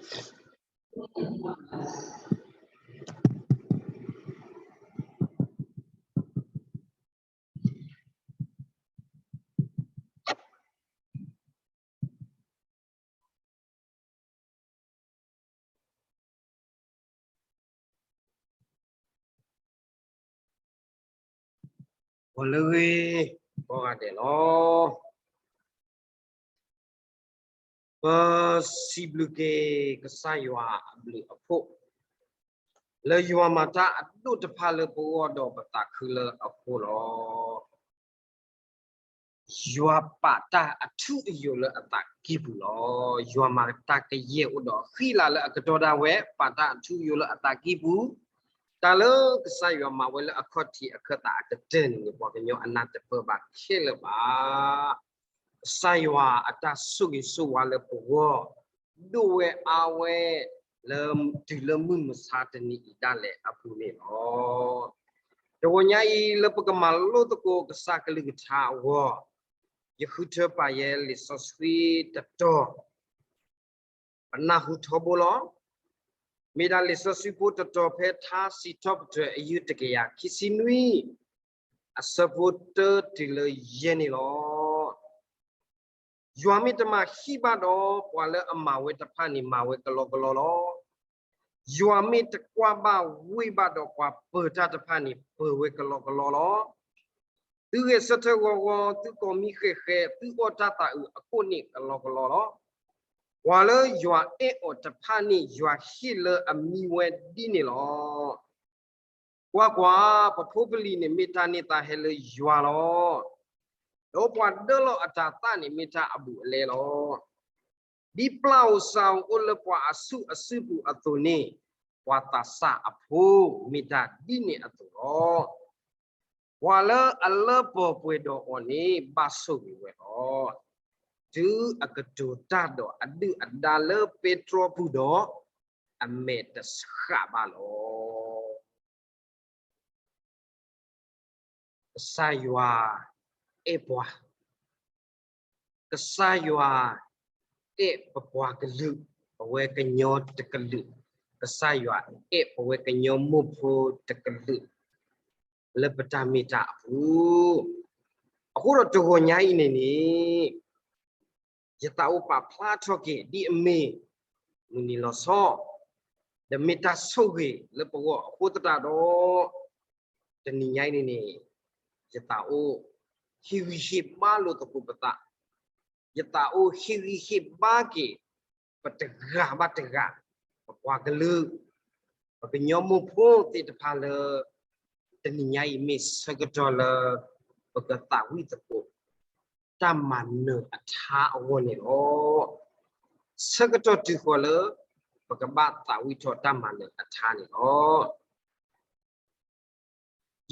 ဂီၤလၢအဂ့ၤ ကိးဂၤဒဲးလီၤ. ပစံးဘျုးက့ၤကစၢ်ယွၤအဘျုးအဖှိၣ် လၢယွၤမၤတၢ်အဒိၣ်တဖၣ်လၢပဂီၢ်ဒီးပသးခုလၢအဃိလီၤ. ယွၤပာ်တၢ်အထူအယိာ်လၢအသးကံၢ်ပူၤလီၤ. ယွၤမၤတၢ်ကယဲၢ်အိၣ်ဒီးအဃံအလၤလၢအကတီၢ်ဒၣ်ဝဲ ပာ်တၢ်အထူအယိာ်လၢအသးကံၢ်ပူၤ, တၢ်လၢကစၢ်ယွၤမၤဝဲလၢအခီၣ်ထံးအခၢၣ်သးအကတၢၢ်န့ၣ်န့ၣ် ပှၤကညီအနၢ်တပၢၢ်ဘၣ်ခဲလၢာ်ဘၣ်. ကစၢ်ယွၤအတၢ်ဆိၣ်ဂ့ၤဆိၣ်ဝါလၢပဂီၢ် ဒိၣ်ဝဲအါဝဲလၢ တုၤလၢမုၢ်မဆါတနံၤအံၤဒၣ်လဲာ်အပူၤန့ၣ်လီၤ. တဂီၤညါအံၤလၢပကမၤလိသကိးကစၢ်ကလုၢ်ကထါအဂီၢ်, ယဃုထၢပာ်ယဲလံာ်စီဆှံတတီၤ ပနၢ်ဟူထီဘိလီၤ. မ့ၢ်ဒၣ်လံာ်စီဆှံဖိတတီၤဖဲထါစံးထီၣ်ပတြၢၤအယုၢ်တကယၤခံဆံနွံ အဆၢဖိတၢတုၤလၢယဲၢ်န့ၣ်လီၤ. ယွၤမ့ၢ်တမၤဟံၣ်ဘၣ်ဒီး ပှၤလၢအမၤဝဲတဖၣ်န့ၣ် မၤဝဲကလီကလီလီၤ. ယွၤမ့ၢ်တကွၢ်ဘၣ်ဝ့ၢ်ဘၣ်ဒီး ပှၤပၢၤတၢ်တဖၣ်န့ၣ် ပၢၤဝဲကလီကလီလီၤ. သုဂဲၤဆၢထၢၣ်ဂီၤဂီၤ, သုကိးမံဃဲးဃဲး, သုအီၣ်တၢ်သးအုးအကိၣ်န့ၣ်ကလီကလီလီၤ. ပှၤလၢယွၤအဲၣ်အီၤတဖၣ်န့ၣ် ယွၤဟ့ၣ်လၢအမံဝဲဒ်န့ၣ်လီၤ. ကွၢ်ကွၢ်, ပဖိပလံၤန့ၣ်မ့ၢ်တၢ်န့ၢ်သါဟဲလၢယွၤလီၤ. ဒီးပှၤဒၢလီၤအတၤသၣ်န့ၣ်မ့ၢ်တၢ်အဘူးအလဲလီၤ. ဒ်ပျၢ်ဧိၤစၢ်ဧိၤအိၣ်လၢပှၤအဆူၣ်အစုပူၤအသိးန့ၣ်, ပှၤသးစၢ်အဖိမ့ၢ်တၢ်ဒ်န့ၣ်အသိးလီၤ. ပှၤလၢအလၢပှဲၤပှဲၤဒီးအီၤန့ၣ် ဘၣ်ဆိၣ်ဂ့ၤဝဲလီၤ. တုၤအကတိၤတၢ်ဒီးအဒုၣ်အဒါလၢပဲတြီပူၤဒီး, အမဲာ်တဆှးဘၣ်လီၤ. ကစၢ်ယွၤအဲၣ်ပှၤ, ကစၢ်ယွၤအဲၣ်ပပှၤကလုာ်, ပဝဲကညီတကလုာ်, ကစၢ်ယွၤအဲၣ်ပဝဲကညီမိၢ်ဖိတကလုာ် လၢပတၢ်မ့ၢ်တၢ်အပူၤ, အဃိဒီးတဂီၤညါအံၤန့ၣ်န့ၣ် ယသးအိၣ်ပာ်ဖျါထီၣ်က့ၤဒ်အမ့ၢ် မုၢ်နံၤလီၤဆီ, ဒီးမ့ၢ်တၢ်ဆိၣ်ဂ့ၤလၢပဂီၢ်အဃိသတးဒီး, တနံၤညါအံၤန့ၣ်န့ၣ် ယသးအိၣ်ဟ့ၣ်ဂံၢ်ဟ့ၣ်ဘါလိာ်သကိးပသး, ယသးအိၣ်ဟ့ၣ်ဂံၢ်ဟ့ၣ်ဘါက့ၤ ပတဂၤဘၣ်တဂၤ, ပပှၤကလုာ်, ပကညီမိၢ်ဖိသ့ၣ်တဖၣ်လၢ တနံၤညါအံၤမ့ၢ်ဆၢကတီၢ်လၢ ပကသးဝံၣ်သကိး တၢ်မၤနၢၤအထါအဂီၢ်န့ၣ်လီၤ. ဆၢကတီၢ်တုၤဃီၤလၢ ပကဘၣ်သးဝံၣ်ထီၣ်တၢ်မၤနၢၤအထါန့ၣ်လီၤ.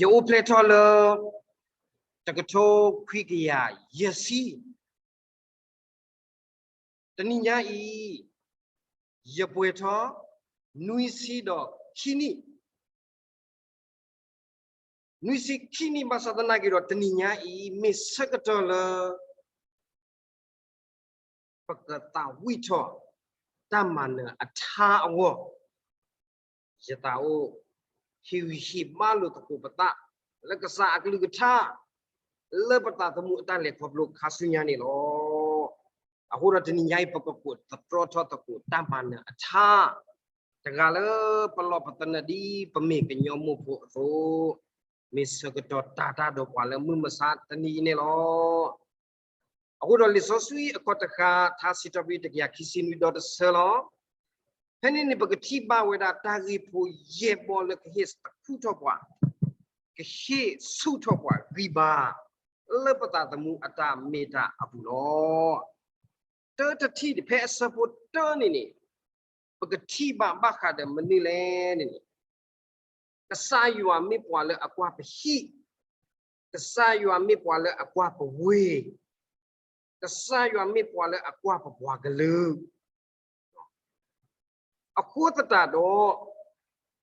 ယအိၣ်ဖျဲၣ်ထီၣ်လၢ တကထိခွံကယၤယဲၢ်ဆံ တနံၤညါအံၤ ယပှဲၤထီၣ် နွံဆံဒီးခံနံၣ်, နွံဆံခံနံၣ်ဘၣ်ဆၣ်သနာ်က့ဒီး တနံၤညါအံၤ မ့ၢ်ဆၢကတီၢ်လၢ ပကသးဝံၣ်ထီၣ် တၢ်မၤနၢၤအထါအဂီၢ်, ယသးအိၣ် ဟ့ၣ်ဂံၢ်ဟ့ၣ်ဘါလိာ်သကိးပသး လၢကစၢ်အကလုၢ်ကထါ လၢပသးသမူအတၢ်လဲၤခီဖျိခါဆူညါန့ၣ်လီၤ. အဃိဒီးတနံၤညါအံၤ ပကကိးသတြီထီၣ်သကိးတၢ်မၤနၢၤအထါ တဂၤလၢပလီၢ်ပသနၢၣ်ဒ်ပမ့ၢ်ကညီမိၢ်ဖိအသိး, မ့ၢ်ဆၢကတီၢ်တၢ်တၢ်ဒီးပှၤလၢမုၢ်မဆါတနံၤအံၤန့ၣ်လီၤ. အဃိဒီးလံာ်စီဆှံအခီၣ်တဃာ် ထါစံးထီၣ်ပတြၢၤတကယၤခံဆံနွံဒီတဆၢလီၤ. ဖဲန့ၣ်န့ၣ် ပကထံၣ်ဘၣ်ဝဲဒၣ်တၢ်ဂ့ၢ်ဖိယဲၢ်ဘီလၢကဟ့ၣ်သခူထီၣ်ပှၤ, ကဟ့ၣ်ဆူၣ်ထီၣ်ပှၤဂံၢ်ဘါ လၢပသးသမူအတၢ်မ့ၢ်တၢ်အပူၤလီၤ. တၢတထံၣ်ဖဲအဆၢဖိတၢန့ၣ်န့ၣ် ပကထံၣ်ဘၣ်ဘၣ်ဃးဒီးမနုၤလဲၣ်န့ၣ်န့ၣ် ကစၢ်ယွၤမ့ၢ်ပှၤလၢအကွၢ်ပဟံၣ်, ကစၢ်ယွၤမ့ၢ်ပှၤလၢအကွၢ်ပဝ့ၢ်, ကစၢ်ယွၤမ့ၢ်ပှၤလၢအကွၢ်ပပှၤကလုာ်, အဃိသတးဒီး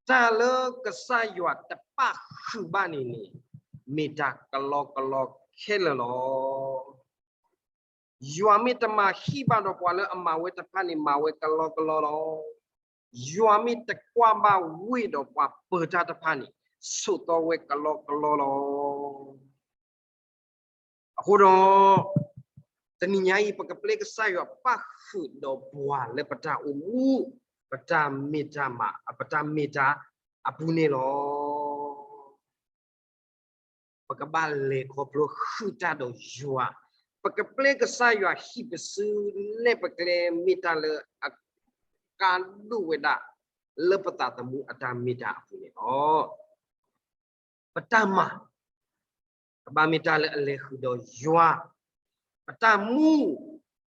တၢ်လၢကစၢ်ယွၤတပၣ်ဃုာ်ဘၣ်န့ၣ်န့ၣ် မ့ၢ်တၢ်ကလီကလီခဲလၢာ်လီၤ. ယွၤမ့ၢ်တမၤဟံၣ်ဘၣ်ဒီး ပှၤလၢအမၤဝဲတဖၣ်န့ၣ် မၤဝဲကလီကလီလီၤ. ယွၤမ့ၢ်တကွၢ်ဘၣ်ဝ့ၢ်ဒီးပှၤပၢၤတၢ်တဖၣ်န့ၣ် ဆိးသီဝဲကလီကလီလီၤ. အဃိဒီး တနံၤညါအံၤ ပကပျဲကစၢ်ယွၤပၣ်ဃုာ်ဒီးပှၤလၢပတၢ်အိၣ်မူ, ပတၢ်မ့ၢ်တၢ်မၤ, ပတၢ်မ့ၢ်တၢ်အပူၤန့ၣ်လီၤ. ပကဘၣ်လဲၤခီဖျိဃုာ်တၢ်ဒီးယွၤ, ပကပျဲကစၢ်ယွၤဟံၣ်ပစုနဲၣ်ပကျဲ မ့ၢ်တၢ်လၢအကါဒိၣ်ဝဲဒၣ် လၢပသးသမူအတၢ်မ့ၢ်တၢ်အပူၤန့ၣ်လီၤ. ပတၢ်မၤ ကဘၣ်မ့ၢ်တၢ်လၢအလဲၤဃုာ်ဒီးယွၤ, ပတၢ်မူ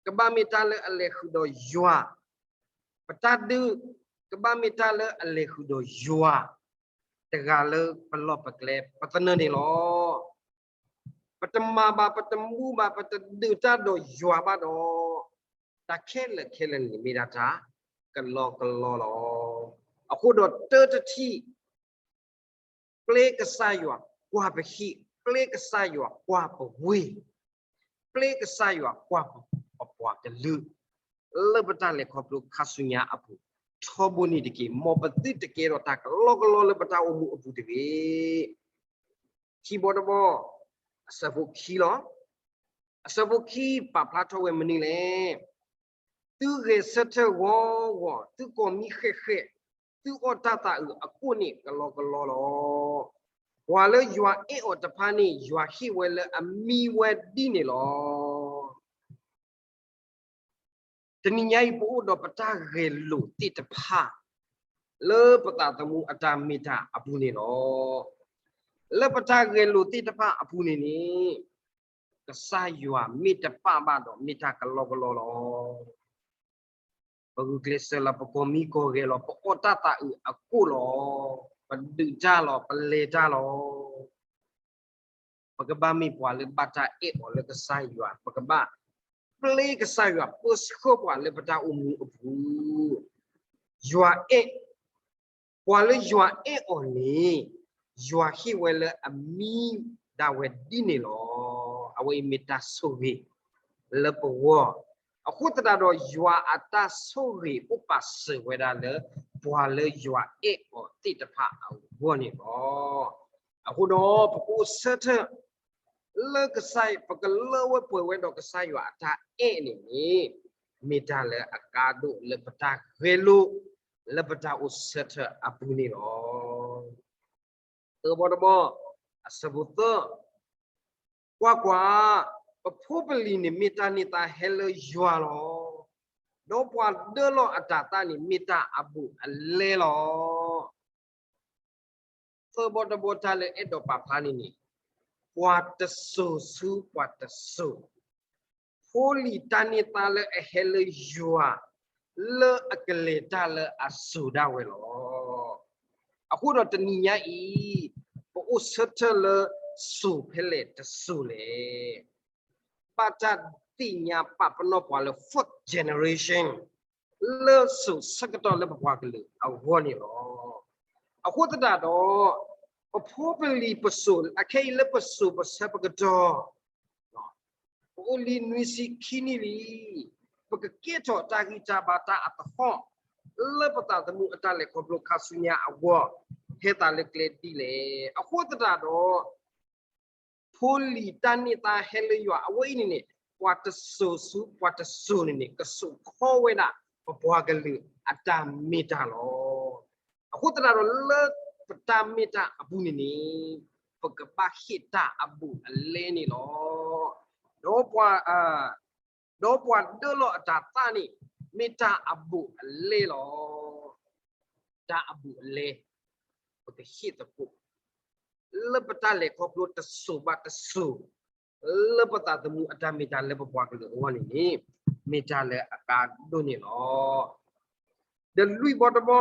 ကဘၣ်မ့ၢ်တၢ်လၢအလဲၤဃုာ်ဒီးယွၤ, ပတၢ်ဒုး ကဘၣ်မ့ၢ်တၢ်လၢအလဲၤဃုာ်ဒီးယွၤ, တဂၤလၢပလီၢ်ပကျဲ ပသနၢၣ်န့ၣ်လီၤ. ပတမၤဘၣ်, ပတမူဘၣ်, ပတဒုးတၢ်ဒီးယွၤဘၣ်ဒီး, တၢ်ခဲလၢာ်ခဲလၢာ်န့ၣ် မ့ၢ်ဒၣ်တၢ်ကလီကလီလီၤ. အဃိဒီးတၢ်တထံၣ် ပျဲကစၢ်ယွၤကွၢ်ပဟံၣ်, ပျဲကစၢ်ယွၤကွၢ်ပဝ့ၢ်, ပျဲကစၢ်ယွၤကွၢ်ပပှၤကလုာ် လၢပတၢ်လဲၤခီဖျိခါဆူညါအပူၤ ထီဘိန့ၣ်တက့ၢ်. မ်ပသုတကဲထီၣ်တၢ်ကလီကလီလၢပတၢ်အိၣ်မူအပူၤတဂ့ၤ. ခံဘီတဘီ, အဆၢဖိခံလီၤ. အဆၢဖိခံပာ်ဖျါထီၣ်ဝဲမနုၤလဲၣ်. သုဂဲၤဆၢထၢၣ်ဂီၤဂီၤ, သုကိးမံဃဲးဃဲး, သုအီၣ်တၢ်သးအုးအကိၣ်န့ၣ်ကလီကလီလီၤ. ပှၤလၢယွၤအဲၣ်အီၤတဖၣ်န့ၣ် ယွၤဟ့ၣ်ဝဲလၢအမံဝဲဒ်န့ၣ်လီၤ. တနံၤညါအံၤ ပအိၣ်ဒီးပတၢ်ဂဲၤလိာ်သ့ၣ်တဖၣ် လၢပသးသမူအတၢ်မ့ၢ်တၢ်အပူၤန့ၣ်လီၤ. လၢပတၢ်ဂဲၤလိာ်သ့ၣ်တဖၣ်အပူၤန့ၣ်န့ၣ် ကစၢ်ယွၤမ့ၢ်တပာ်ဘၣ်ဒီး မ့ၢ်တၢ်ကလီကလီလီၤ. ပဂုာ်ကျဲးစၢးလီၤ, ပကိးမံကိးဂဲၤလီၤ, ပအီၣ်တၢ်သးအုးအကိၣ်လီၤ, ပဒုးတၢ်လီၤ, ပလဲၤတၢ်လီၤ. ပကဘၣ်မ့ၢ်ပှၤလၢဘၣ်တၢ်အဲၣ်အီၤလၢကစၢ်ယွၤ, ပကဘၣ်ပျဲကစၢ်ယွၤပၢဆှၢပှၤလၢပတၢ်အိၣ်မူအပူၤ. ယွၤအဲၣ်, ပှၤလၢယွၤအဲၣ်အီၤန့ၣ် ယွၤဟ့ၣ်ဝဲလၢအမံဒၣ်ဝဲဒ်န့ၣ်လီၤ. အဝဲအံၤမ့ၢ်တၢ်ဆိၣ်ဂ့ၤလၢပဂီၢ်, အဃိသတးဒီးယွၤအတၢ်ဆိၣ်ဂ့ၤအိၣ်ပာ်စၢၤဝဲဒၣ်လၢ ပှၤလၢယွၤအဲၣ်အီၤသ့ၣ်တဖၣ်အဂီၢ်န့ၣ်လီၤ. အဃိဒီးပကအိၣ်ဆၢထၢၣ် လၢကစၢ် ပကလၢဝဲပှဲၤဝဲဒီးကစၢ်ယွၤအတၢ်အဲၣ်န့ၣ်န့ၣ် မ့ၢ်တၢ်လၢအကါဒိၣ်လၢပတၢ်ဂဲၤလိာ် လၢပတၢ်အိၣ်ဆၢထၢၣ်အပူၤန့ၣ်လီၤ. သၢဘီတဘီ, အဆၢဖိသၢ, ကွၢ်ကွၢ်, ပဖိပလံၤန့ၣ် မ့ၢ်တၢ်န့ၢ်သါဟဲလၢယွၤလီၤ. ဒီးပှၤဒၢလီၤအတၤသၣ်န့ၣ် မ့ၢ်တၢ်အဘူးအလဲလီၤ. သၢဘီတဘီတၢ်လၢအဲၣ်ဒိးပာ်ဖျါန့ၣ်န့ၣ်, ပှၤတစိၤဆူပှၤတစိၤ, ဖိလံၤတၢ်န့ၢ်သါလၢအဟဲလၢယွၤ လၢအကလဲၤတၢ်လၢအစိၤဒၣ်ဝဲလီၤ. အဃိဒီးတနံၤညါအံၤ ပအိၣ်ဆၢထၢၣ်လၢစိၤဖဲလဲၣ်တစိၤလဲၣ်. ဘၣ်တၢ်သ့ၣ်ညါပာ်ပနီၣ်ပှၤလၢ fourth generation လၢစိၤဆၢကတီၢ်လၢပပှၤကလုာ်အဂီၢ်န့ၣ်လီၤ. အဃိသတးဒီး ပဖိပလံၤပစိၤ အခဲအံၤလၢပစိၤပဆၢပကတီၢ် ပအိၣ်လံနွံဆံခံနံၣ်လံ, ပကကဲထီၣ်တၢ်ဂံၢ်တၢ်ဘါတၢ်အသဟီၣ် လၢပသးသမူအတၢ်လဲၤခီဖျိခါဆူညါအဂီၢ် ဟဲသးလၢကျဲဒ်လဲၣ်. အဃိသတးဒီး ဖိလံၤတၢ်န့ၢ်သါဟဲလၢယွၤအဝဲအံၤန့ၣ်န့ၣ် ပှၤတစိၤဆူပှၤတစိၤန့ၣ်န့ၣ် ကစိာ်ခီဝဲဒၣ် ပပှၤကလုာ်အတၢ်မ့ၢ်တၢ်လီၤ. အဃိသတးဒီးလၢပတၢ်မ့ၢ်တၢ်အပူၤန့ၣ်န့ၣ် ပကဘၣ်ဟ့ၣ်တၢ်အဘူးအလဲန့ၣ်လီၤ. ဒီးပှၤ ဒီးပှၤဒၢလီၤအတၤသၣ်န့ၣ် မ့ၢ်တၢ်အဘူးအလဲလီၤ. တၢ်အဘူးအလဲ ပကဟ့ၣ်သကိး လၢပတၢ်လဲၤခီဖျိတစိၤဘၣ်တစိၤ လၢပသးသမူအတၢ်မ့ၢ်တၢ်လၢပပှၤကလုာ်အဂီၢ်န့ၣ်န့ၣ် မ့ၢ်တၢ်လၢအကါဒိၣ်န့ၣ်လီၤ. ဒီးလွံၢ်ဘီတဘီ,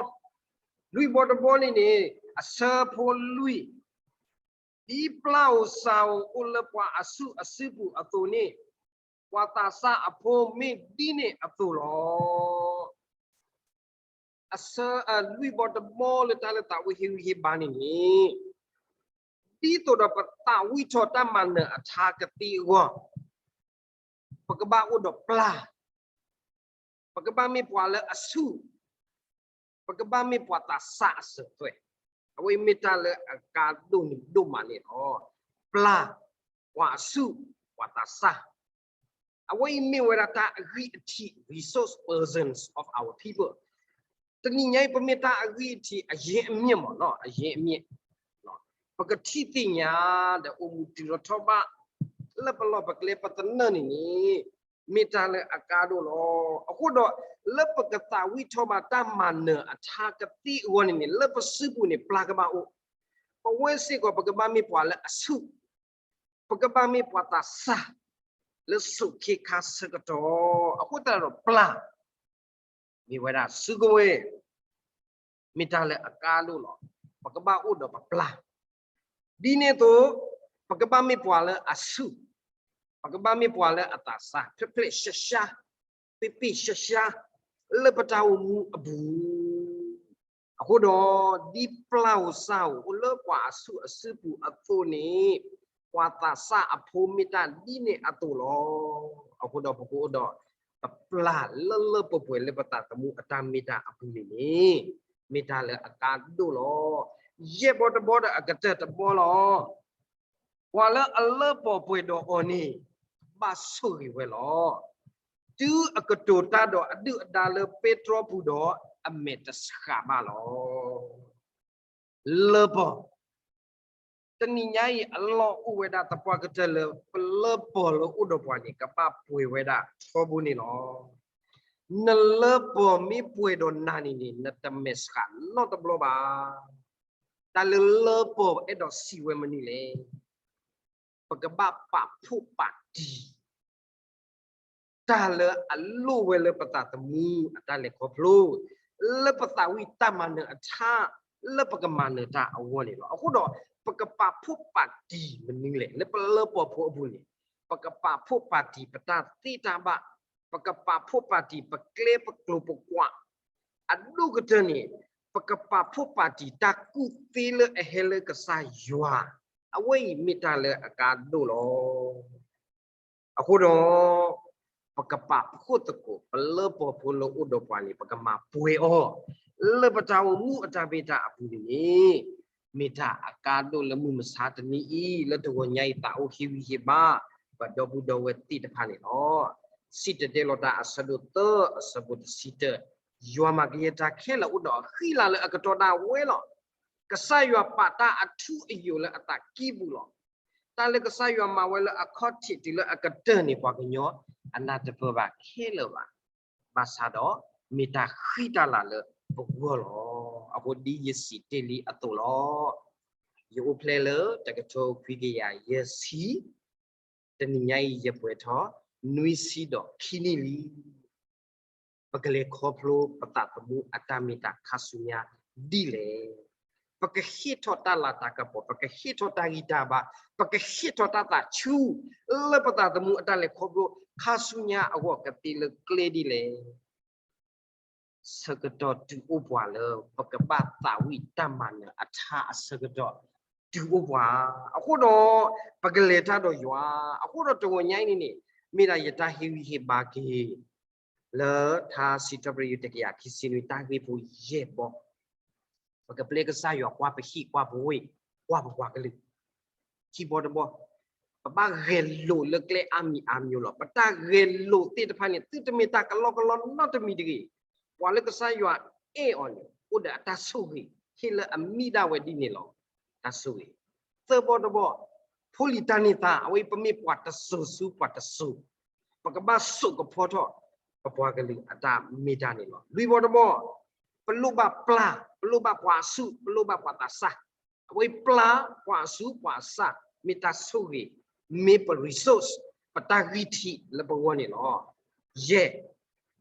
လွံၢ်ဘီတဘီန့ၣ်န့ၣ် အဆၢဖိလွံၢ် ဒ်ပျၢ်ဧိၤစှၤဧိၤအိၣ်လၢပှၤအစုအစုပူၤအသိးန့ၣ် ပှၤသးစၢ်အဖိမ့ၢ်ဒ်န့ၣ်အသိးလီၤ. အဆၢ အလွံၢ်ဘီတဘီလၢတၢ်လၢသးဝံၣ်ဟ့ၣ်ဂံၢ်ဟ့ၣ်ဘါန့ၣ်န့ၣ် ဒ်သိးဒီးပသးဝံၣ်ထီၣ်တၢ်မၤနၢၤအထါကသ့အဂီၢ် ပကဘၣ်အိၣ်ဒီးပျၢ်, ပကဘၣ်မ့ၢ်ပှၤလၢအဆူၣ်, ပကဘၣ်မ့ၢ်ပှၤသးစၢ်အစၢၤအသွဲၣ်, အဝဲအံၤမ့ၢ်တၢ်လၢအကါဒိၣ်န့ၣ်ဒိၣ်မးန့ၣ်လီၤ. ပျၢ်, ပှၤအဆူၣ်, ပှၤသးစၢ်, အဝဲအံၤမ့ၢ်ဝဲဒၣ်တၢ်အဂံၢ်အထံး resource persons of our people. တနံၤညါအံၤ ပမ့ၢ်တၢ်အဂံၢ်အထံး အရင်းအမြစ်မ့ၢ်နီၤ, အရင်းအမြစ်, ပကထံၣ်သ့ၣ်ညါဒီးအိၣ်မူတုၤထီၣ်ထီၣ်ဘၣ် လၢပလီၢ်ပကျဲပသနၢၣ်န့ၣ်န့ၣ် မ့ၢ်တၢ်လၢအကါဒိၣ်လီၤ. အဃိဒီး လၢပကသးဝံၣ်ထီၣ်ဘၣ်တၢ်မၤနၢၤအထါကသ့အဂီၢ်န့ၣ်န့ၣ် လၢပစုပူၤန့ၣ် ပျၢ်ကဘၣ်အိၣ်, ပဝဲစ့ၢ်ကီး ပကဘၣ်မ့ၢ်ပှၤလၢအဆူၣ်, ပကဘၣ်မ့ၢ်ပှၤသးစၢ် လၢဆိးက့ခါဆၢကတီၢ်, အဃိသတးဒီးပျၢ် မ့ၢ်ဝဲဒၣ်စုကဝဲၤ, မ့ၢ်တၢ်လၢအကါဒိၣ်လီၤ. ပကဘၣ်အိၣ်ဒီးပပျၢ်, ဒ်န့ၣ်အသိး ပကဘၣ်မ့ၢ်ပှၤလၢအဆူၣ်, ပကဘၣ်မ့ၢ်ပှၤလၢအသးစၢ် ဖျဲးဖျဲးရှါရှါ, ပ့ပ့ၢ်ရှါရှါ လၢပတၢ်အိၣ်မူအပူၤ အဃိဒီး ဒ်ပျၢ်ဧိၤစၢ်ဧိၤ အိၣ်လၢပှၤအစုအစုပူၤအသိးန့ၣ်, ပှၤသးစၢ်အဖိမ့ၢ်တၢ်ဒ်န့ၣ်အသိးလီၤ. အဃိဒီးပကအိၣ်ဒီး ပပျၢ်လၢလၢပှဲၤပှဲၤလၢပသးသမူအတၢ်မ့ၢ်တၢ်အပူၤန့ၣ်န့ၣ်, မ့ၢ်တၢ်လၢအကါဒိၣ်လီၤ. ယဲၢ်ဘီတဘီဒီးအကတၢၢ်တဘီလီၤ. ပှၤလၢအလၢပှဲၤပှဲၤဒီးအီၤန့ၣ် ဘၣ်ဆိၣ်ဂ့ၤဝဲလီၤ. တုၤအကတိၤတၢ်ဒီးအဒုၣ်အဒါလၢပဲတြီပူၤဒီး အမဲာ်တဆှးဘၣ်လီၤ. လၢပှဲၤ, တနံၤညါအံၤ အလီၢ်အိၣ်ဝဲဒၣ်သပှၢ်ကတၢၢ်လၢ ပလၢပှဲၤလၢအိၣ်ဒီးပှၤန့ၣ် ကဘၣ်ပှဲၤဝဲဒၣ်ထီဘိန့ၣ်လီၤ. နလၢပှဲၤမ့ၢ်ပှဲၤဒီးနၤန့ၣ်န့ၣ် နတမဲာ်ဆှးနီတဘျီဘၣ်. တၢ်လၢလၢပှဲၤအဲၣ်ဒိးစံးဝဲမနုၤလဲၣ်. ပကဘၣ်ပာ်ဖှိၣ်ပာ်တံၢ် တၢ်လၢအလိၣ်ဝဲလၢပသးသမူအတၢ်လဲၤခီဖျိ, လၢပသးဝံၣ်တၢ်မၤနၢၤအထါ, လၢပကမၤနၢၤတၢ်အဂီၢ်န့ၣ်လီၤ. အဃိဒီး ပကပာ်ဖှိၣ်ပာ်တံၢ်မနုၤလဲၣ်. လၢပလၢပှဲၤဖိအပူၤန့ၣ် ပကပာ်ဖှိၣ်ပာ်တံၢ်ပတၢ်သ့တၢ်ဘၣ်, ပကပာ်ဖှိၣ်ပာ်တံၢ်ပကျဲပကျိၤပကွာ်, အဒိၣ်ကတၢၢ်န့ၣ် ပကပာ်ဖှိၣ်ပာ်တံၢ်တၢ်ကူၣ်သ့လၢအဟဲလၢကစၢ်ယွၤ, အဝဲအံၤမ့ၢ်တၢ်လၢအကါဒိၣ်လီၤ. အဃိဒီး ပကပာ်ဖှိၣ်သကိး ပလၢပှဲၤဖိလၢအိၣ်ဒီးပှၤန့ၣ် ပကမၤပှဲၤအီၤ လၢပတၢ်အိၣ်မူအတၢ်မ့ၢ်တၢ်အပူၤန့ၣ်န့ၣ်, မ့ၢ်တၢ်အကါဒိၣ်လၢမုၢ်မဆါတနံၤအံၤ လၢတဂီၤညါအံၤ သးအိၣ်ဟ့ၣ်ဂံၢ်ဟ့ၣ်ဘါ ပှၤဒီပုၢ်ဒီဝဲၢ်သ့ၣ်တဖၣ်န့ၣ်လီၤ. စံၣ်တဲၤတဲလီၤတၢ်အဆၢဒိၣ်သၢအဆၢဖိတဆံတၢ, ယွၤမၤကယဲၢ်တၢ်ခဲလၢာ်အိၣ်ဒီးအဃံအလၤလၢအကတီၢ်ဒၣ်ဝဲလီၤ. ကစၢ်ယွၤပာ်တၢ်အထူအယိာ်လၢအသးကံၢ်ပူၤလီၤ. တၢ်လၢကစၢ်ယွၤမၤဝဲလၢအခီၣ်ထံးတုၤလၢအကတၢၢ်န့ၣ် ပှၤကညီအနၢ်တပၢၢ်ဘၣ်ခဲလၢာ်ဘၣ်. ဘၣ်ဆၣ်ဒီး မ့ၢ်တၢ်ဃံတၢ်လၤလၢပဂီၢ်လီၤ. အဃိဒ်ယစံးတ့ၢ်လံအသိးလီၤ. ယအိၣ်ဖျဲၣ်လၢတကထိခွံကယၤယဲၢ်ဆံ, တနံၤညါအံၤယပှဲၤထီၣ်နွံဆံဒီးခံနံၣ်လံ. ပကလဲၤခီဖျိပသးသမူအတၢ်မ့ၢ်တၢ်ခါဆူညါဒ်လဲၣ်. ပကဟ့ၣ်ထီၣ်တၢ်လၤတၢ်ကပီၤ, ပကဟ့ၣ်ထီၣ်တၢ်ဂံၢ်တၢ်ဘါ, ပကဟ့ၣ်ထီၣ်တၢ်သးဆူ လၢပသးသမူအတၢ်လဲၤခီဖျိခါဆူညါအဂီၢ်ကသ့လၢကျဲဒ်လဲၣ်. ဆၢကတီၢ်တုၤအိၣ်ပှၤလၢ ပကဘၣ်သးဝံၣ်တၢ်မၤနၢၤအထါအဆၢကတီၢ် တုၤအိၣ်ပှၤ, အဃိဒီး ပကလဲၤတၢ်ဒီးယွၤ, အဃိဒီးတဂီၤညါအံၤန့ၣ်န့ၣ် မ့ၢ်ဒၣ်ယတၢ်ဟ့ၣ်ဂံၢ်ဟ့ၣ်ဘါက့ၤ လၢထါစံးထီၣ်ပတြၢၤယိၤတကယၤခံဆံနွံ တၢ်ဂ့ၢ်ဖိယဲၢ်ဘီ ပကပျဲကစၢ်ယွၤကွၢ်ပဟံၣ်ကွၢ်ပဝ့ၢ် ကွၢ်ပပှၤကလုာ်, ခံဘီတဘီ, ပဘၣ်ဂဲၤလိာ်လၢကျဲအါမံၤအါမံၤလီၤ. ပတၢ်ဂဲၤလိာ်သ့ၣ်တဖၣ်န့ၣ် သုတမ့ၢ်တၢ်ကလီကလီနီတမံၤတဂ့ၤ. ပှၤလၢကစၢ်ယွၤအဲၣ်အီၤန့ၣ် အိၣ်ဒီးအတၢ်ဆိၣ်ဂ့ၤ ဟ့ၣ်လၢအမံဒၣ်ဝဲဒ်န့ၣ်လီၤ. တၢ်ဆိၣ်ဂ့ၤ, သၢဘီတဘီ, ဖိလံၤတၢ်န့ၢ်သါ အဝဲပမ့ၢ်ပှၤတစိၤဆူပှၤတစိၤ ပကဘၣ်စိာ်ကဖီထီၣ် ပပှၤကလုာ်အတၢ်မ့ၢ်တၢ်န့ၣ်လီၤ. လွံၢ်ဘီတဘီ, ပလိၣ်ဘၣ်ပျၢ်, ပလိၣ်ဘၣ်ပှၤအဆူၣ်, ပလိၣ်ဘၣ်ပှၤသးစၢ်, အဝဲပျၢ်ပှၤအဆူၣ်ပှၤသးစၢ် မ့ၢ်တၢ်ဆိၣ်ဂ့ၤ, မ့ၢ်ပ resource, ပတၢ်ဂံၢ်ထံးလၢပဂီၢ်န့ၣ်လီၤ. ယဲၢ်,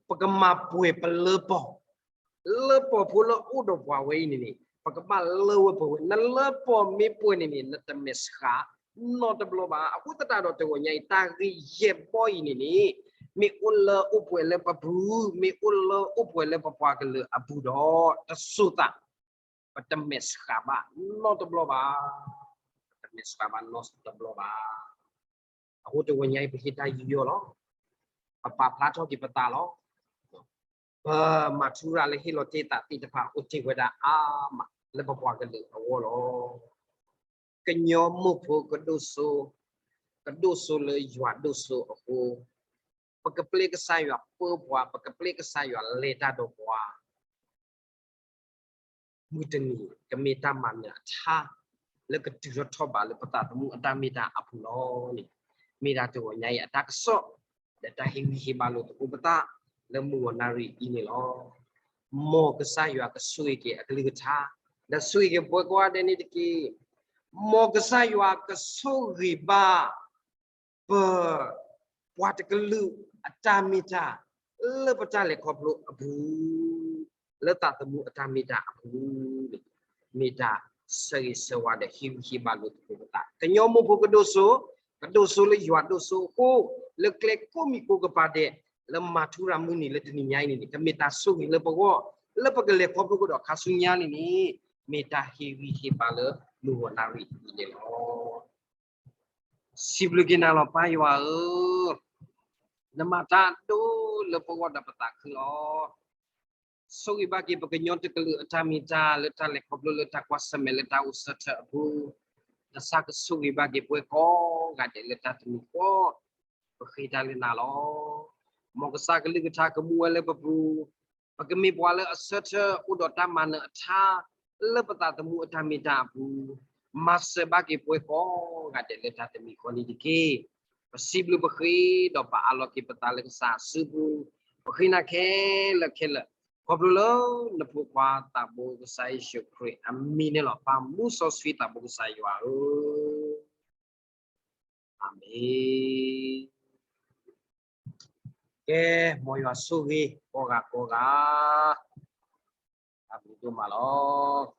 ပကမၤပှဲၤပလၢပှဲၤ လၢပှဲၤဖိလၢအိၣ်ဒီးပှၤဝဲအံၤန့ၣ်န့ၣ် ပကဘၣ်လၢဝဲပှဲၤဝဲ, နလၢပှဲၤမ့ၢ်ပှဲၤန့ၣ်န့ၣ် နတမဲာ်ဆှးနီတဘျီဘၣ်. အဃိသတးဒီးတဂီၤညါအံၤ တၢ်ဂ့ၢ်ယဲၢ်ဘီအံၤန့ၣ်န့ၣ် မ့ၢ်အိၣ်လၢအိၣ်ပှဲၤလၢပပူၤ, မ့ၢ်အိၣ်လၢအိၣ်ပှဲၤလၢပပှၤကလုာ်အပူၤဒီး တစိၤသး ပတမဲာ်ဆှးဘၣ်နီတဘျီဘၣ်, ပတမဲာ်ဆှးဘၣ်နီတဘျီဘၣ်. အဃိတဂီၤညါအံၤ ပဟ့ၣ်တၢ်ယူးယီၣ်လီၤ. ပပာ်ဖျါထီၣ်က့ၤပသးလီၤ. ပမၤထူရၤလၢဟ့ၣ်လီၤတ့ၢ်သးသ့ၣ်တဖၣ်အိၣ်တ့ၢ်ဝဲဒၣ်အါမးလၢပပှၤကလုာ်အဂီၢ်လီၤ. ကညီမိၢ်ဖိကဒိၣ်စိ, ကဒိၣ်စိလၢယွၤဒိၣ်စိအဃိ, ပကပျဲကစၢ်ယွၤပၢပှၤ, ပကပျဲကစၢ်ယွၤလဲၤတၢ်ဒီးပှၤ မုၢ်တနံၤ ကမ့ၢ်တၢ်မၤနၢၤအထါ လၢကတုၤထီၣ်ထီၣ်ဘးလၢပသးသမူအတၢ်မ့ၢ်တၢ်အပူၤလီၤန့ၣ်, မ့ၢ်ဒၣ်တဂီၤညါအံၤအတၢ်ကစီၣ် ဒီးတၢ်ဟ့ၣ်ဂံၢ်ဟ့ၣ်ဘါလိာ်သကိးပသး လၢမုၢ်ဂီၤနၣ်ရံၣ်အံၤန့ၣ်လီၤ. မ်ကစၢ်ယွၤကဆိၣ်ဂ့ၤက့ၤအကလုၢ်ကထါ, ဒီးဆိၣ်ဂ့ၤက့ၤပဝဲကိးဂၤဒဲးန့ၣ်တက့ၢ်. မ်ကစၢ်ယွၤကဆိၣ်ဂ့ၤဘၣ် ပ ပှၤတကလုာ်အတၢ်မ့ၢ်တၢ် လၢပတၢ်လဲၤခီဖျိအပူၤ, လၢသးသမူအတၢ်မ့ၢ်တၢ်အပူၤန့ၣ်, မ့ၢ်တၢ်ဆၢဂ့ၤဆၢဝါဒီးဟ့ၣ်ဂံၢ်ဟ့ၣ်ဘါလိာ်သကိးပသး ကညီမိၢ်ဖိကဒိၣ်စိ, ကဒိၣ်စိလၢယွၤဒိၣ်စိအဃိ, လၢကျဲကိးမံၤကိးကပၤဒဲး လၢမၤထူရၤမုၢ်နံၤလၢတနံၤညါအံၤန့ၣ်န့ၣ် ကမ့ၢ်တၢ်ဆိၣ်ဂ့ၤလၢပဂီၢ်, လၢပကလဲၤခီဖျိကဒီးခါဆူညါန့ၣ်န့ၣ် မ့ၢ်တၢ်ဟ့ၣ်ဂံၢ်ဟ့ၣ်ဘါလၢမုၢ်ဂီၤနၣ်ရံၣ်အံၤန့ၣ်လီၤ. စံးဘျုးက့ၤနၤလီၤပၢ်ယွၤဧၢ, နမၤတၢ်ဒိၣ်လၢပဂီၢ်ဒီးပသးခုလီၤ. ဆိၣ်ဂ့ၤဘၣ်က့ၤပကညီတကလုာ်အတၢ်မ့ၢ်တၢ်လၢတၢ်လဲၤခီဖျိလၢတၢ်ကွၢ်ဆၢၣ်မဲာ်လၢတၢ်အိၣ်ဆၢထၢၣ်အပူၤ, ဒီးစးကဆိၣ်ဂ့ၤဘၣ်က့ၤပဝဲကိးဂၤဒဲးလၢတၢ်တမံၤဃီ, ပဃ့တၢ်လၢနၤလီၤ. မ်ကစၢ်ကလုၢ်ကထါကမူဝဲလၢပပူၤ, ပကမ့ၢ်ပှၤလၢအဆၢထၢၣ်အိၣ်ဒီးတၢ်မၤနၢၤအထါ လၢပသးသမူအတၢ်မ့ၢ်တၢ်အပူၤ, မၤစၢၤဘၣ်က့ၤပဝဲကိးဂၤဒဲးလၢတၢ်တမံၤဃီန့ၣ်တက့ၢ်. ပစံးဘျုးပဃ့ဒီးပအးလီၤက့ၤပသးလၢကစၢ်အစုပူၤ, ပဃ့နၤခဲလၢာ်ခဲလၢာ်, ခီဖျိလၢနဖိခွါသးဘိကစၢ်ယ့ၣ်ၡူးခရံာ်အမံၤန့ၣ်လီၤ. ပၢ်မူစီဆှံသးဘိကစၢ်ယွၤဧၢ, အၤမ့ၣ်. ကဲ, မ်ယွၤဆိၣ်ဂ့ၤကိးဂၤကိးဂၤ, တၢ်ဘျုးဒိၣ်မးလီၤ.